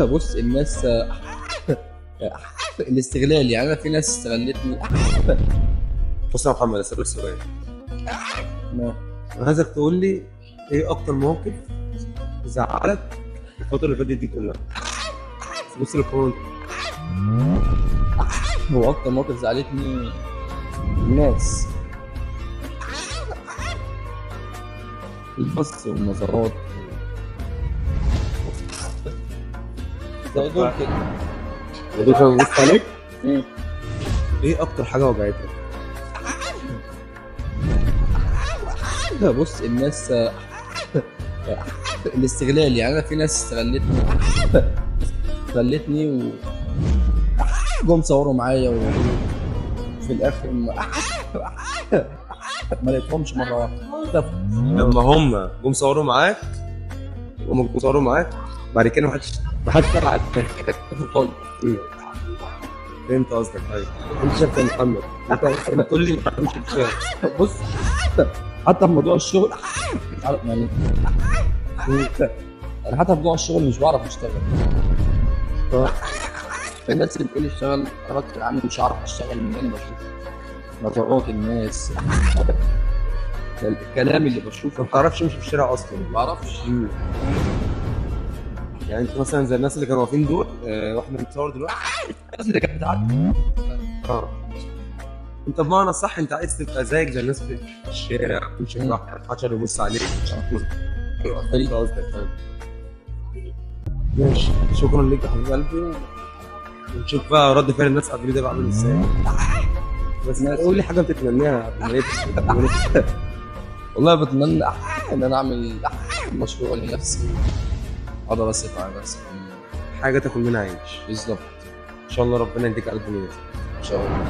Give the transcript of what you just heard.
بص الناس الاستغلال، يعني انا في ناس استغلتني. بص يا محمد، اسالك سؤال. انا عايزك تقول لي ايه اكتر موقف زعلك الفترة اللي فاتت دي كلها؟ بص للقانون. هو اكتر موقف زعلتني الناس، البص والنظرات زي دول كده. ودول كانوا بيبصوا عليك؟ ايه اكتر حاجة وجعتك؟ بص الناس الاستغلال، يعني انا في ناس استغلتني و جم صوروا معايا وفي الاخر ما لقيتهمش مرة واحدة. لما هم جم صوروا معاك، هم جم صوروا معاك بعد كده محدش طلع. فهمت قصدك. ايوه انت شايف يا محمد، انت بتقول لي ما بتعملش كده. بص حتى في موضوع الشغل، يعني انا حتى في موضوع الشغل مش بعرف اشتغل. الناس اللي بتقول لي اشتغل، انا بكتب عامل مش عارف اشتغل من انا بشوف نظرات الناس، الكلام اللي بشوفه. ما بتعرفش تمشي في الشارع اصلا؟ ما بعرفش. يعني انت مثلا زي الناس اللي كانوا واقفين دول، واحنا بنتصور دلوقتي، الناس اللي كانت بتعدي. انت بمعنى صح انت عايز تبقى زيك زي الناس في الشارع، تمشي براحتك، محدش يبص عليك. فهمت قصدك. ماشي، شكرا ليك يا حبيب قلبي، ونشوف بقى رد فعل الناس قبل ده بقى عامل ازاي. بس قول لي حاجة بتتمناها قبل ما نقفل. والله بتمنى ان انا اعمل مشروع لنفسي، اقدر اصرف على نفسي، حاجة تاكل منها عيش. بالظبط. ان شاء الله ربنا يديك قلب نيتك ان شاء الله.